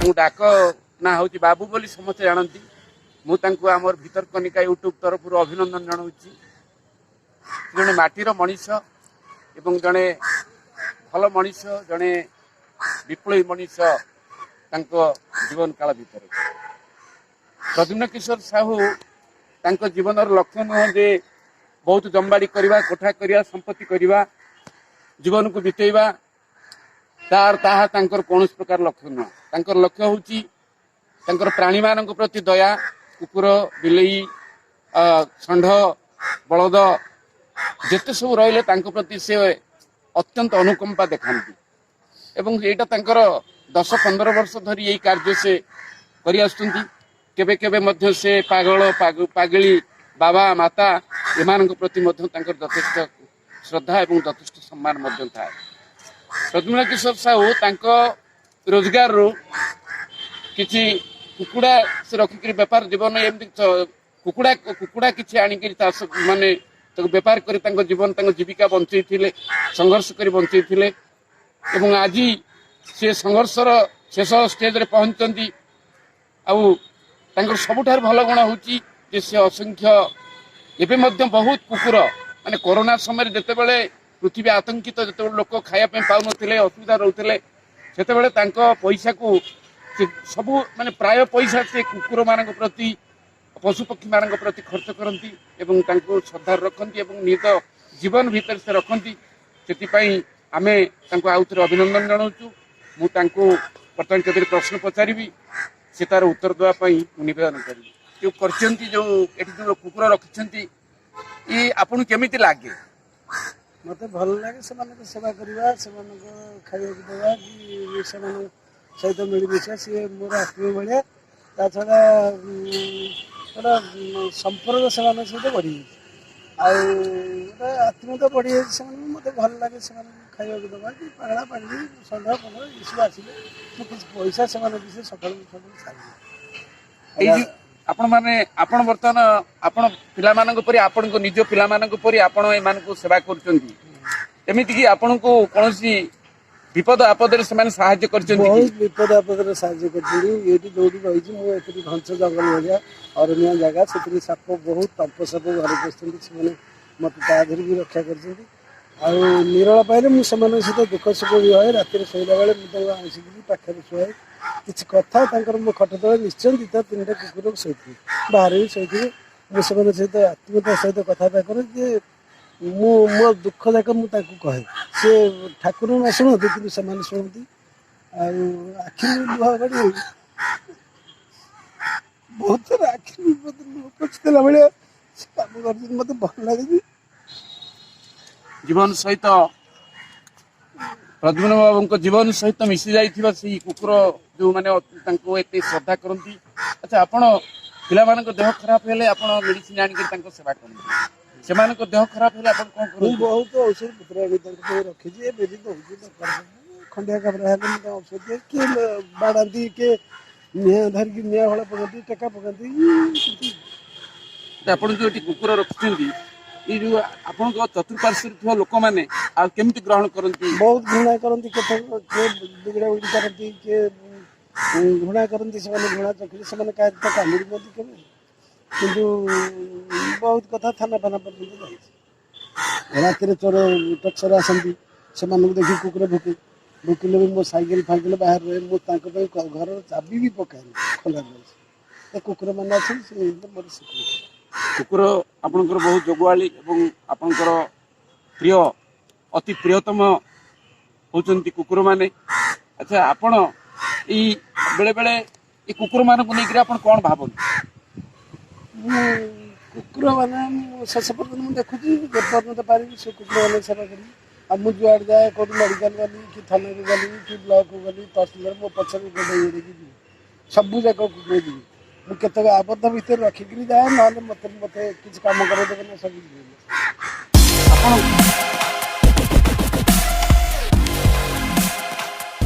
ତାଙ୍କୁ ଡାକ ନାଁ ହେଉଛି ବାବୁ ବୋଲି ସମସ୍ତେ ଜାଣନ୍ତି। ମୁଁ ତାଙ୍କୁ ଆମର ଭିତରକନିକା ୟୁଟ୍ୟୁବ ତରଫରୁ ଅଭିନନ୍ଦନ ଜଣାଉଛି। ଜଣେ ମାଟିର ମଣିଷ ଏବଂ ଜଣେ ଭଲ ମଣିଷ, ଜଣେ ବିପ୍ଳବୀ ମଣିଷ। ତାଙ୍କ ଜୀବନ କାଳ ଭିତରେ ପ୍ରଦ୍ୟୁମ୍ନ କିଶୋର ସାହୁ ତାଙ୍କ ଜୀବନର ଲକ୍ଷ୍ୟ ନୁହଁ ଯେ ବହୁତ ଜମିବାଡ଼ି କରିବା, କୋଠା କରିବା, ସମ୍ପତ୍ତି କରିବା, ଜୀବନକୁ ବିତେଇବା, ତାର ତାହା ତାଙ୍କର କୌଣସି ପ୍ରକାର ଲକ୍ଷ୍ୟ ନୁହଁ। ତାଙ୍କର ଲକ୍ଷ୍ୟ ହେଉଛି ତାଙ୍କର ପ୍ରାଣୀମାନଙ୍କ ପ୍ରତି ଦୟା। କୁକୁର, ବିଲେଇ, ଷଣ୍ଢ, ବଳଦ ଯେତେ ସବୁ ରହିଲେ, ତାଙ୍କ ପ୍ରତି ସେ ଅତ୍ୟନ୍ତ ଅନୁକମ୍ପା ଦେଖାନ୍ତି ଏବଂ ଏଇଟା ତାଙ୍କର 10-15 ବର୍ଷ ଧରି ଏଇ କାର୍ଯ୍ୟ ସେ କରିଆସୁଛନ୍ତି। କେବେ କେବେ ମଧ୍ୟ ସେ ପାଗଳ, ପାଗିଳୀ, ବାବା, ମାତା ଏମାନଙ୍କ ପ୍ରତି ମଧ୍ୟ ତାଙ୍କର ଯଥେଷ୍ଟ ଶ୍ରଦ୍ଧା ଏବଂ ଯଥେଷ୍ଟ ସମ୍ମାନ ମଧ୍ୟ ଥାଏ। ପ୍ରଦ୍ୟୁମ୍ନ କିଶୋର ସାହୁ ତାଙ୍କ ରୋଜଗାରରୁ କିଛି କୁକୁଡ଼ା ସେ ରଖିକିରି ବେପାର ଜୀବନ ଏମିତି କୁକୁଡ଼ା କିଛି ଆଣିକିରି ଚାଷ, ମାନେ ତାକୁ ବେପାର କରି ତାଙ୍କ ଜୀବନ, ତାଙ୍କ ଜୀବିକା ବଞ୍ଚେଇଥିଲେ, ସଂଘର୍ଷ କରି ବଞ୍ଚେଇଥିଲେ ଏବଂ ଆଜି ସେ ସଂଘର୍ଷର ଶେଷ ଷ୍ଟେଜରେ ପହଞ୍ଚିଛନ୍ତି। ଆଉ ତାଙ୍କର ସବୁଠାରୁ ଭଲ ଗୁଣ ହେଉଛି ଯେ ସେ ଅସଂଖ୍ୟ, ଏବେ ମଧ୍ୟ ବହୁତ କୁକୁର, ମାନେ କରୋନା ସମୟରେ ଯେତେବେଳେ ପୃଥିବୀ ଆତଙ୍କିତ, ଯେତେବେଳେ ଲୋକ ଖାଇବା ପାଇଁ ପାଉନଥିଲେ, ଅସୁବିଧା ରହୁଥିଲେ, ସେତେବେଳେ ତାଙ୍କ ପଇସାକୁ ସେ ସବୁ, ମାନେ ପ୍ରାୟ ପଇସା ସେ କୁକୁରମାନଙ୍କ ପ୍ରତି, ପଶୁପକ୍ଷୀମାନଙ୍କ ପ୍ରତି ଖର୍ଚ୍ଚ କରନ୍ତି ଏବଂ ତାଙ୍କୁ ଶ୍ରଦ୍ଧାରେ ରଖନ୍ତି ଏବଂ ନିଜ ଜୀବନ ଭିତରେ ସେ ରଖନ୍ତି। ସେଥିପାଇଁ ଆମେ ତାଙ୍କୁ ଆଉ ଥରେ ଅଭିନନ୍ଦନ ଜଣାଉଛୁ। ମୁଁ ତାଙ୍କୁ ବର୍ତ୍ତମାନ କେତୋଟି ପ୍ରଶ୍ନ ପଚାରିବି, ସେ ତାର ଉତ୍ତର ଦେବା ପାଇଁ ମୁଁ ନିବେଦନ କରିବି। ଯୋଉ କରିଛନ୍ତି, ଯୋଉ ଏଠି ଯୋଉ କୁକୁର ରଖିଛନ୍ତି, ଇ ଆପଣଙ୍କୁ କେମିତି ଲାଗେ? ମୋତେ ଭଲ ଲାଗେ ସେମାନଙ୍କ ସେବା କରିବା, ସେମାନଙ୍କ ଖାଇବାକୁ ଦେବା କି ସେମାନଙ୍କ ସହିତ ମିଳିମିଶିବା। ସିଏ ମୋର ଆତ୍ମୀୟ ଭଳିଆ। ତା ଛଡ଼ା ଗୋଟେ ସମ୍ପର୍କ ସେମାନଙ୍କ ସହିତ ବଢ଼ିଯାଇଛି ଆଉ ଗୋଟେ ଆତ୍ମୀୟତା ବଢ଼ିଯାଇଛି ସେମାନଙ୍କୁ। ମୋତେ ଭଲ ଲାଗେ ସେମାନଙ୍କୁ ଖାଇବାକୁ ଦେବା କି ପାଗଳା ପାଗଳି, ଷଣ୍ଢ ଫଣ୍ଡ ଏସବୁ ଆସିଲେ ମୁଁ କିଛି ପଇସା ସେମାନଙ୍କ ବିଷୟରେ ସକାଳୁ ସକାଳୁ ଛାଡ଼ିଦିଏ। ଏଇ ଯୋଉ ଆପଣ ମାନେ ଆପଣ ବର୍ତ୍ତମାନ ଆପଣ ପିଲାମାନଙ୍କ ପରି, ଆପଣଙ୍କ ନିଜ ପିଲାମାନଙ୍କ ପରି ଆପଣ ଏମାନଙ୍କୁ ସେବା କରୁଛନ୍ତି, ଏମିତିକି ଆପଣଙ୍କୁ କୌଣସି ବିପଦ ଆପଦରେ ସେମାନେ ସାହାଯ୍ୟ କରିଛନ୍ତି କି? ବହୁତ ବିପଦ ଆପଦରେ ସାହାଯ୍ୟ କରିଛନ୍ତି। ଏଇଠି ଯୋଉଠି ରହିଛି ମୁଁ, ଏଥିରେ ଘଞ୍ଚ ଜଙ୍ଗଲ ଭଳିଆ ଅରଣ୍ୟ ଜାଗା, ସେଥିରେ ସାପ ବହୁତ, ତମ୍ପ ସାପ ଘରେ ପଶୁଛନ୍ତି। ସେମାନେ ମୋତେ ତା ଦେହରୁ ବି ରକ୍ଷା କରିଛନ୍ତି। ଆଉ ନିରଳା ପାଇଲେ ମୁଁ ସେମାନଙ୍କ ସହିତ ଦୁଃଖ ସୁଖ ବି ହୁଏ। ରାତିରେ ଶୋଇଲା ବେଳେ ମୁଁ ତାଙ୍କୁ ଆଉଁସିକିରି ପାଖରେ ଶୁଆଏ। କିଛି କଥା ତାଙ୍କର, ମୋ ଖଟ ତଳେ ନିଶ୍ଚୟ ଦୁଇଟା ତିନିଟା କୁକୁର ଶୋଇଥିବେ, ବାହାରେ ବି ଶୋଇଥିବେ। ମୁଁ ସେମାନଙ୍କ ସହିତ ଆତ୍ମୀୟତା ସହିତ କଥାବାର୍ତ୍ତା କରେ ଯେ ମୁଁ ମୋ ଦୁଃଖ ଯାକ ମୁଁ ତାଙ୍କୁ କହେ। ସେ ଠାକୁର ନ ଶୁଣନ୍ତି, କିନ୍ତୁ ସେମାନେ ଶୁଣନ୍ତି। ଆଉ ଆଖିରୁ ଲୁହ ଗଡ଼ି ବହୁତ ଥର ଆଖିରୁ ମତେ ଲୁହ ପୋଛିଦେଲା ଭଳିଆ ସେ କାମ କରିଛନ୍ତି। ମତେ ଭଲ ଲାଗେ ଯେ ଜୀବନ ସହିତ, ପ୍ରଦ୍ୟୁମ୍ନ ବାବୁଙ୍କ ଜୀବନ ସହିତ ମିଶି ଯାଇଥିବା ସେଇ କୁକୁର ଯୋଉମାନେ ତାଙ୍କୁ ଏତେ ଶ୍ରଦ୍ଧା କରନ୍ତି। ଆଚ୍ଛା, ଆପଣ ପିଲାମାନଙ୍କ ଦେହ ଖରାପ ହେଲେ ଆପଣ ମେଡିସିନ ଆଣିକି ତାଙ୍କ ସେବା କରନ୍ତି। ସେମାନଙ୍କ ଦେହ ଖରାପ ହେଲେ ଆପଣ କଣ ମୁଁ କରନ୍ତି? ବହୁତ ଔଷଧ ପତ୍ର ଆଣି ତାଙ୍କ ପାଇଁ ରଖିଛି, ଏବେ ବି ଦଉଛି। ଦରକାର ପଡ଼ିଲେ ଖଣ୍ଡିଆ ଖାବରା ହେଲେ ମୁଁ ତାଙ୍କୁ ଔଷଧ ଦିଏ। କିଏ ବାଡ଼ାନ୍ତି, କିଏ ନିଆଁ ଧରିକି ନିଆଁ ଭଳିଆ ପକାନ୍ତି, ଟେକା ପକାନ୍ତି, କିନ୍ତୁ ଆପଣ ଯୋଉ ଏଠି କୁକୁର ରଖିଛନ୍ତି, ଏଇ ଯୋଉ ଆପଣଙ୍କ ଚତୁଃପାର୍ଶ୍ୱରେ ଥିବା ଲୋକମାନେ ଆଉ କେମିତି ଗ୍ରହଣ କରନ୍ତି? ବହୁତ ଘୃଣା କରନ୍ତି। କେତେ କିଏ ବିଗିଡ଼ା ବିଗିଡ଼ି କରନ୍ତି, କିଏ ଘୃଣା କରନ୍ତି। ସେମାନେ ଘୃଣା ଚକ୍ଷୁରେ ସେମାନେ କାହା ତ କାମୁଡ଼ି ଦିଅନ୍ତି କେବେ, କିନ୍ତୁ ବହୁତ କଥା ଥାନା ଫାନା ପର୍ଯ୍ୟନ୍ତ ଯାଇଛି। ରାତିରେ ଚୋର ଟଚର ଆସନ୍ତି, ସେମାନଙ୍କୁ ଦେଖି କୁକୁର ଭୁକେ। ଭୁକିଲେ ବି ମୋ ସାଇକେଲ ଫାଇକେଲ ବାହାରେ ରହେ। ମୁଁ ତାଙ୍କ ପାଇଁ ଘରର ଚାବି ବି ପକାଏନି, ଖୋଲା ରହୁଛି। ଏ କୁକୁରମାନେ ଅଛନ୍ତି, ସେ ମୋର ସିକ୍ୟୁରିଟି। କୁକୁର ଆପଣଙ୍କର ବହୁତ ଜଗୁଆଳି ଏବଂ ଆପଣଙ୍କର ପ୍ରିୟ, ଅତି ପ୍ରିୟତମ ହଉଛନ୍ତି କୁକୁରମାନେ। ଆଚ୍ଛା, ଆପଣ ଏଇ ବେଳେ ବେଳେ ଏଇ କୁକୁରମାନଙ୍କୁ ନେଇକରି ଆପଣ କଣ ଭାବନ୍ତି? ମୁଁ କୁକୁର ମାନେ ମୁଁ ଶେଷ ପର୍ଯ୍ୟନ୍ତ ମୁଁ ଦେଖୁଛି, ଯେପର୍ଯ୍ୟନ୍ତ ପାରିବି ସେ କୁକୁରମାନେ ସେବା କରିବି। ଆଉ ମୁଁ ଯୁଆଡ଼େ ଯାଏ, କେଉଁଠି ମେଡ଼ିକାଲ ଗଲି କି ଥାନାକୁ ଗଲି କି ବ୍ଲକକୁ ଗଲି, ତହସିଲଦାର ମୋ ପଛରେ ଗୋଡ଼େଇ ଗୋଡ଼େଇକି ଯିବି। ସବୁ ଯାକ କୁକୁର ଯିବି। ମୁଁ କେତେକ ଆବଦ୍ଧ ଭିତରେ ରଖିକିରି ଯାଏ, ନହେଲେ ମୋତେ କିଛି କାମ କରେଇଦେବେ ନା, ସବୁ ଯିବେ। ଆପଣ